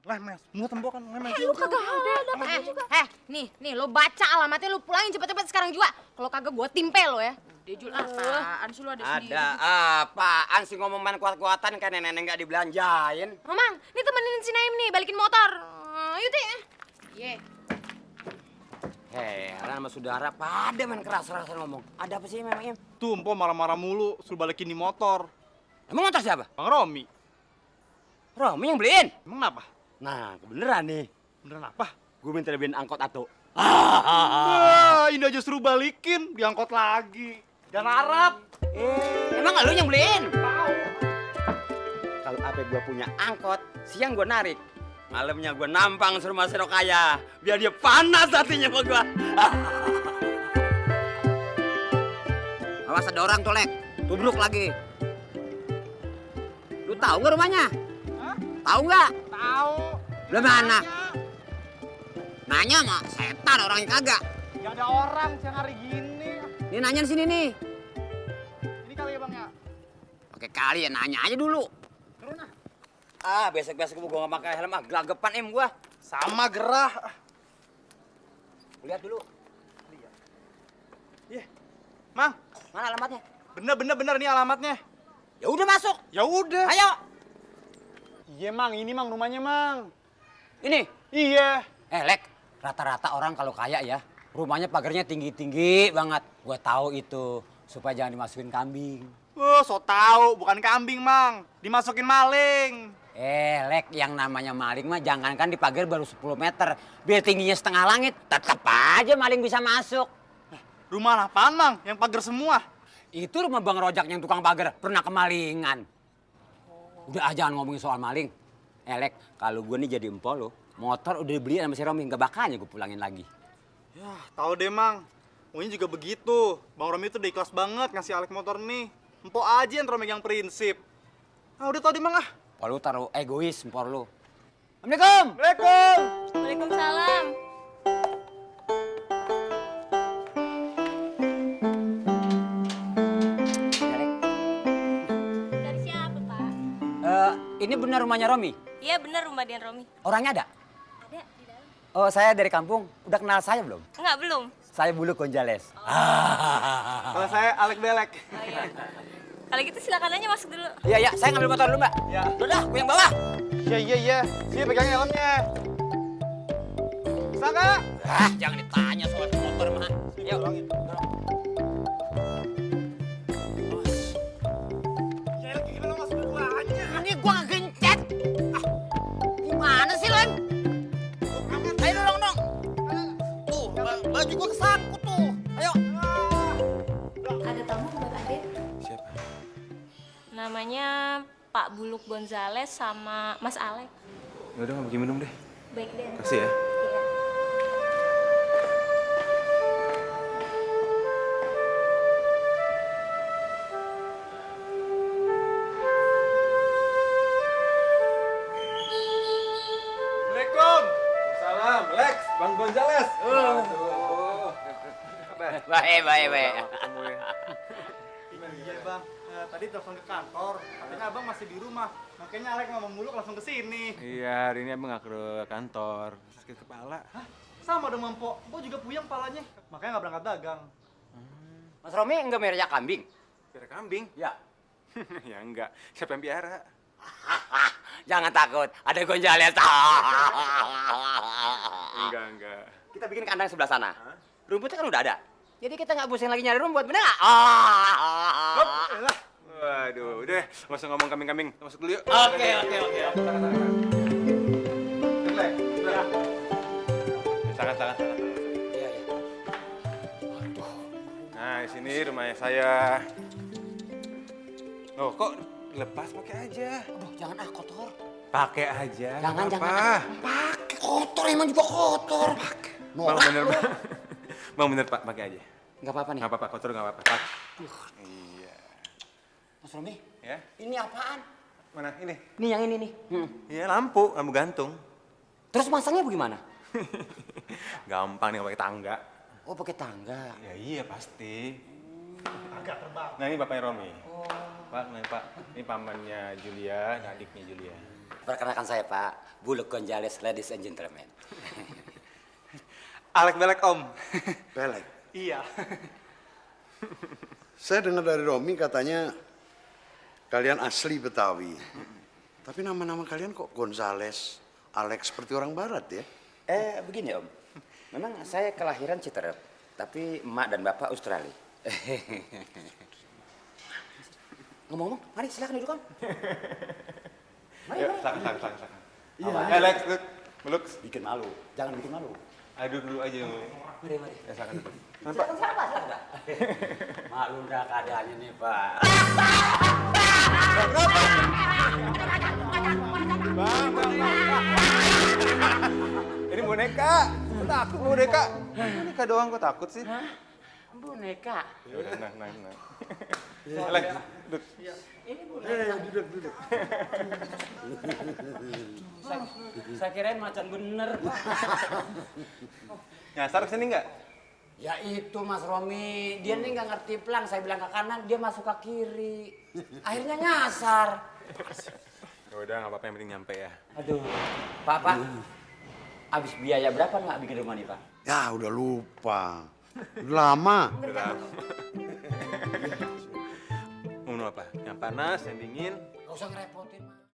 lemes. Semua tembokan lemes. Lu kagak ada juga. Nih, lo baca alamatnya, lu pulangin cepet-cepet sekarang juga. Kalau kagak gua timpe lo ya. Dia Jul, apaan sih lu ada sendiri? Ada apaan sih ngomong main kuat-kuatan kayak nenek-nenek nggak dibelanjain? Mamang, nih temenin si Naim nih, balikin motor. Yuk, Ti. Ye. Heran sama saudara pada main keras-kerasan ngomong. Ada apa sih memang Im? Tuh, Empo marah-marah mulu, suruh balikin di motor. Emang motor siapa? Bang Romi. Romi yang beliin. Emang kenapa? Nah, kebeneran nih. Beneran apa? Gue minta beliin angkot Ato. Wah, ini aja suruh balikin, diangkot lagi. Dan Arab. Emang lu yang beliin? Kalau apa gue punya angkot, siang gue narik. Malamnya gue nampang suruh Mas Rokaya. Biar dia panas hatinya sama gue. Awas ada orang tuh, Lek. Tubruk lagi. Lu tahu nggak rumahnya? Hah? Tahu nggak? Tahu. Lu mana? Nanya mah setan orangnya kagak. Gak ada orang siang hari gini. Ini nanya di sini nih. Ini kali ya, Bang ya? Oke kali ya nanya aja dulu. Turun ah. Ah, besok-besok gue nggak pakai helm, gelagapan Im gue. Sama gerah. Lihat dulu. Iya. Mang, Mana alamatnya? bener nih alamatnya. Ya udah masuk. Ya udah. Ayo. Iya, Mang, ini Mang rumahnya, Mang. Ini. Iya. Lek, rata-rata orang kalau kaya ya, rumahnya pagarnya tinggi-tinggi banget. Gue tahu itu supaya jangan dimasukin kambing. So tahu, bukan kambing, Mang. Dimasukin maling. Lek, yang namanya maling mah jangankan di pagar baru 10 meter. Biar tingginya setengah langit, tetap aja maling bisa masuk. Rumah apaan, Mang? Yang pagar semua. Itu rumah Bang Rojak yang tukang pagar, pernah kemalingan. Udah jangan ngomongin soal maling. Lek, kalau gue nih jadi empol lo, motor udah dibeliin sama si Romi, nggak bakalnya gue pulangin lagi. Ya, tahu deh, Mang. Maunya juga begitu. Bang Romi itu udah ikhlas banget ngasih Alek motor nih. Empok aja yang terus megang prinsip. Ah, udah tau deh, Mang ah. Kalau lu taruh egois empor lu. Assalamualaikum. Waalaikumsalam. Waalaikumsalam. Dari siapa, Pak? Ini benar rumahnya Romi? Iya, bener rumah Dian Romi. Orangnya ada? Ada di dalam. Oh, saya dari kampung. Udah kenal saya belum? Enggak, belum. Saya Bulu Gonzales. Kalau saya Alek Belek. Oh, iya. Kalau gitu silakan aja masuk dulu. Iya, saya ngambil motor dulu, Mbak. Ya. Udah, gue yang bawa. Iya. Sini pegang helmnya. Saka. Jangan ditanya soal motor, mah. Yuk. Ya, gimana lo masuk dua aja? Ini gua gencet. Gimana sih, Lem? Ayo dorong dong. Tuh, baju gua kesangkut tuh. Ayo. Ada tamu buat Adit. Siapa? Namanya Pak Buluk Gonzales sama Mas Alek. Ya udah, nggak bikin minum deh. Baik deh. Kasih ya. Iya. Assalamualaikum. Salam, Lex, Bang Gonzales. Baik. Iya, Bang. Tadi telepon ke kantor. Katanya Abang masih di rumah. Makanya Alek ngomong mulu langsung ke sini. Iya, hari ini abang nggak ke kantor. Sakit kepala. Hah? Sama dong, Mampo. Empok juga puyeng palanya. Makanya nggak berangkat dagang. Mas Romi enggak merja kambing? Piara kambing? Ya. Ya enggak. Siapa yang piara? Jangan takut, ada Gonzales. Enggak. Kita bikin kandang sebelah sana. Hah? Rumputnya kan udah ada. Jadi kita nggak pusing lagi nyari rumput, bener nggak? Elah. Waduh, udah. Nggak usah ngomong kambing-kambing. Kita masuk dulu yuk. Oke. Lex, udah. Tangan. Iya. Nah, di sini rumahnya saya. Loh, kok lepas pakai aja? Aduh, jangan kotor. Pakai aja. Jangan. Pakai. Kotor emang juga kotor. Bang bener, Bang. Bang bener, Pak. Pakai aja. Nggak apa-apa nih. Nggak apa-apa, kotor nggak apa-apa. Pak. Iya. Mas Romi, Ya. ini apaan? Mana? Ini. Nih yang ini nih. Iya, lampu gantung. Terus masangnya bagaimana? Gampang nih pakai tangga. Oh, pakai tangga. Ya iya pasti. Agak terbang. Nah ini bapaknya Romi. Pak, Ini pamannya Julia, ini adiknya Julia. Perkenalkan saya Pak, Buluk Gonzales, ladies and gentlemen. Alek belek om. Pelek. Iya. Saya dengar dari Romi katanya kalian asli Betawi. Tapi nama-nama kalian kok Gonzales, Alex seperti orang barat ya? Begini Om, memang saya kelahiran Citerep, tapi emak dan bapak Australia. Ngomong-ngomong, mari silakan duduk Om. Mari, Yuk, mari. silakan. Iya. Lex, Buluk. Bikin malu, jangan bikin malu. Aduh dulu aja. Mari, mari. Ya, silakan dulu. Silakan, silakan. Malu udah keadaannya nih Pak. Bang. Ini boneka. Kok takut boneka? Boneka doang kok takut sih? Boneka. Ya udah, nah. Lex, duduk. Duduk. Saya kirain macan bener Pak. Nyasar kesini nggak? Ya itu Mas Romi, dia nih nggak ngerti pelang. Saya bilang ke kanan, dia masuk ke kiri. Akhirnya nyasar. Ya udah, nggak apa-apa, yang penting nyampe ya. Aduh, Pak, habis biaya berapa nggak bikin rumah nih Pak? Ya udah lupa. Udah lama. Mau minum apa? Yang panas, yang dingin? Gak usah ngerepotin Mas.